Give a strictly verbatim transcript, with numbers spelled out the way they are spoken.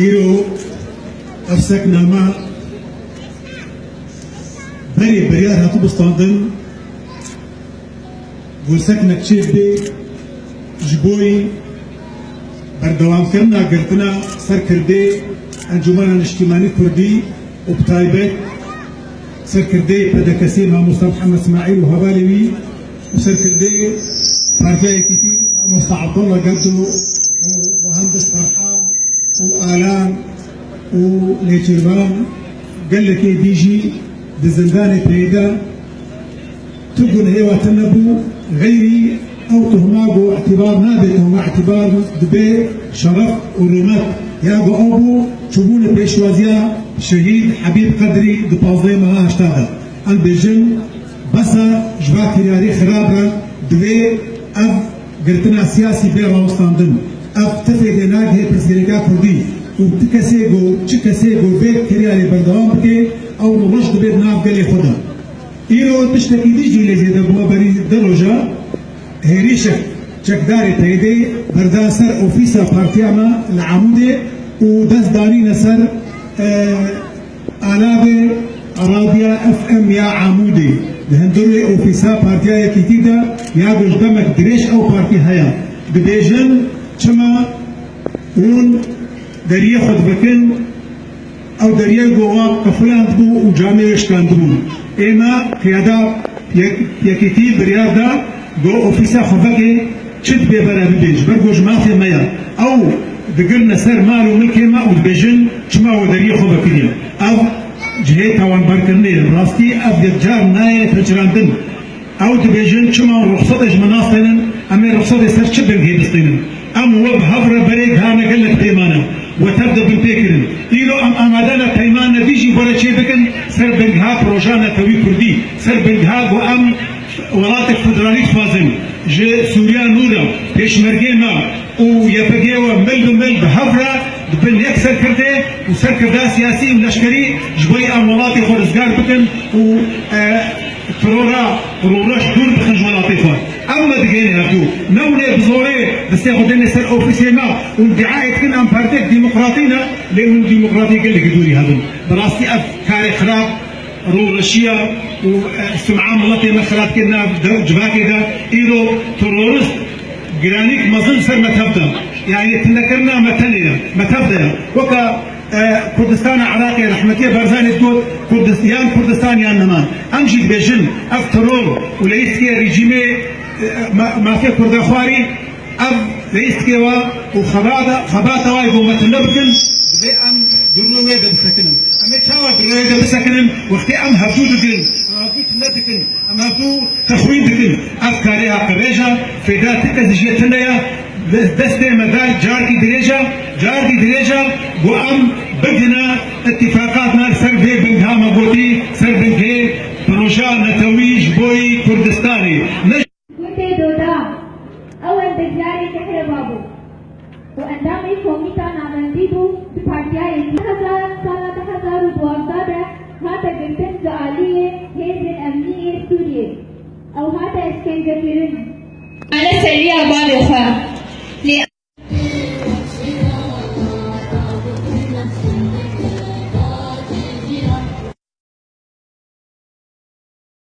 Îro ev sekname berê biryar hatibû standin, ku seknek çêbê ji bo berdewamkirina girtina serkirdê Encûmena Niştîmanî Kurdî û bi taybet serkirdê P D K S'ê mamosta Mihemed Îsmaîl û hevalê wî û serkirdê Partiya Yekîtî mamosta Abdullah Gedo û muhendis Ferhan û Alan û Nêçîrvan, gelekê dî jî di zindanê peyda. Tu gunehê we tune bû, xeyrî ew tuhma ku îtîbar nabe tuhma, îtîbar dibe şeref û rûmet. Ya ku ew bû çûbûnê pêşwaziya şehîd Hebîb Qedrî di pazdehê meha heşta de. Em bêjin, bes e ji va kiryarê xirab re, divê ev girtina siyasî bê rawestandin. Ev ti fêdê nagihê pirsgirêka kurdî û ti kesê ku, çi kesê ku vê kiryarê berdewam bike, ew roj dibe di nav gelê xwe de. Îro tiştekî dî jî lê zêde bû, berî du roja hêrîşek çekdarê P Y D'ê berda ser ofîsa partiya me li Amûdê û dest danîne ser, e, alavê Radya F M ya Amûdê. Di hundirê ofîsa Partiya Yekîtî de ya ku ji demek dirêj ew partî heye. Dibêjin, çima hûn deriyê xwe divekin? Ew deriyê ku wan qefilandibû û camê wê şikandibûn. Ême qiyada yek-, Yekîtî biryar da ku ofîsa xwe veke, çi dibê bere bibe, ji ber ku ji mafê me ye. Ew digirine ser mal û milkê me û dibêjin, çima we deriyê xwe vekiriye? Ev cihê tawanbarkirinê ye. Rastî ev yekcar nayê pejirandin. Ew dibêjin, çima ruxsatê ji me nastênin, em ê ruxsatê ser çi bingehê bistînin? Em we bi hev re berê gihane gelek peymane, we tev de binpê kirin. Îro em amade ne peymane dî jî bo re çê bikin ser bingeha proja netewî kurdî, ser bingeha ku em welatek federalî dixwazin, ji Sûriya nû re, pêşmergê me, û Y P G we mil bi mil bi hev re di bin yek serkirdê û serkirda siyasî û leşkerî ji bo em welatê xwe rizgar bikin û, e, terora rûreş dûr bixin ji welatê xwe. Em me digihêne hevdû. Ne hûn ê bi zorê destê xwe dêne ser ofîsê me û îdiayê dikin em partiyek demokratî ne, lê hûn demokratiyê gelekî dûrî hebin. Bi rastî ev karê xirab, rûreşiya û, e, sum'a miletê me xirab kir nav de, civakê de. Îro terorist giranîk mezin ser me tev de. Yani tunekirina me tenê ye, me tev de ye. Weka, e, Kurdistana Iraqê rehmetiye Barzanî digot, Kurdis-, yan Kurdistan yan neman. Em jî dibêjin, ev teror û leyîstikê rejîmê, e, ma-, mafê Kurda xwarî, ev leyîstikê wa û xebata, xebata wa ê ku me tune bikin, divê em di rû wê de bisekinin. Em ê çawa di rû wê de bisekinin? Wextê em hevdû digirin, em hevdû tune dikin, em hevdû texwîn dikin. Ev karê haqirêj e, fêda ti kes jê tune ye. Destê me dar carkî dirêj e, carkî dirêj e, ku em bigihine îtîfaqatna ser vê bingeha me gotî, ser bingehê proja netewî ji bo yî Kurdistanê. Ne Gundê Doda, ew endeziyarê Kehreba bû û endamê Komîta Navendî bû di Partiya Yekî. Hezar, sala du hezar û duwazdeh de hate girtin ji aliyê hêzên emnî yê Sûriyê. Ew hate îşkencekirin. Mele seriya bavê xwe